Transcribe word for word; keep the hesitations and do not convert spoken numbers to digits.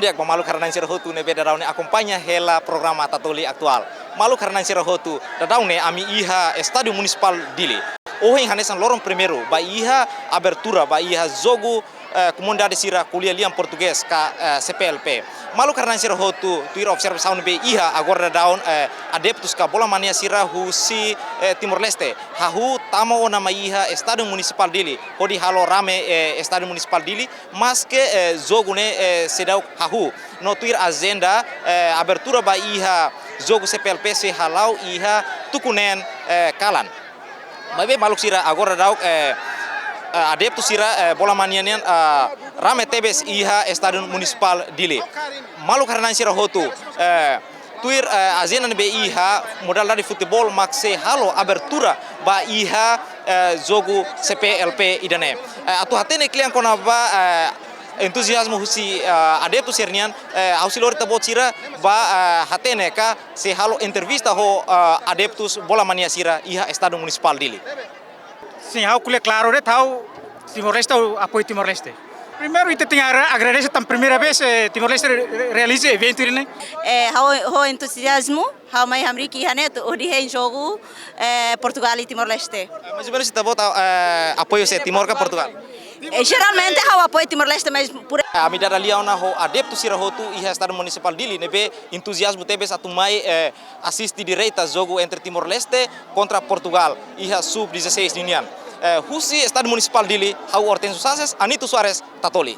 Di'ak ba maluk rona-na'in sira hotu ne'ebé daudaun ne'e akompaña hela programa Tatoli Atuál. Maluk rona-na'in sira hotu, daudaun ne'e ami iha Estádiu Munisipál Dili. Ohin hanesan loron primeiru ba iha abertura ba iha jogu, eh, komunidade sira ko'alia lian portugés ka, eh, C P L P. Maluk rona-na'in sira hotu, tuir observasaun ne'ebé iha agora daudaun, eh, adeptus ka bola mania sira husi, eh, Timor-Leste hahú tama ona mai iha Estádiu Munisipál Dili hodi halo rame, eh, Estádiu Munisipál Dili, maske, eh, jogu ne'e, eh, seidauk hahú. No tuir ajenda, eh, abertura ba iha jogu C P L P sei hala'o iha tuku neen, eh, kalan. Maibé maluk sira, agora daudaun, eh, eh, adeptus sira, eh, bola mania nian, eh, rame tebes iha Estádiu Munisipál Dili. Maluk rona-na'in sira hotu, eh, tuir, eh, ajenda ne'ebé iha, modalidade futeból mak sei halo abertura ba iha, eh, jogu C P L P ida-ne'e. Eh, atu hatene kle'an kona-ba, eh, entuziazmu husi, eh, adeptus sira-nian, eh, ha'u sei lori ita-boot sira ba, eh, hatene ka sei halo entrevista ho, eh, adeptus bola mania sira iha Estádiu Munisipál Dili. Sin, ha'u ko'alia klaru de'it, ha'u Timor-Leste, ha'u apoiu Timor-Leste. Primeiru, ita tenke agra-, agradese tanba primeira vez, eh, Timor-Leste re-, re-, realiza eventu ne'e. Eh, ha'u ho entuziazmu, ha'u mai hamriik iha ne'e atu hodi hein jogu, eh, Portugal i Timor-Leste. Eh, mais ou menos ita-boot, eh, apoiu sé, Timor ka Portugal? Eh, jeralmente ha'u apoiu Timor-Leste, mas por... Eh, ami dada lia ona ho adeptus sira hotu iha Estádiu Munisipál Dili ne'ebé entuziazmu tebes atu mai, eh, asiste direta jogu entre Timor-Leste kontra Portugal iha sub dezasseis nian. Eh, husi Estádiu Munisipál Dili, ha'u Hortensio Sanches, Anito Soares, Tatoli.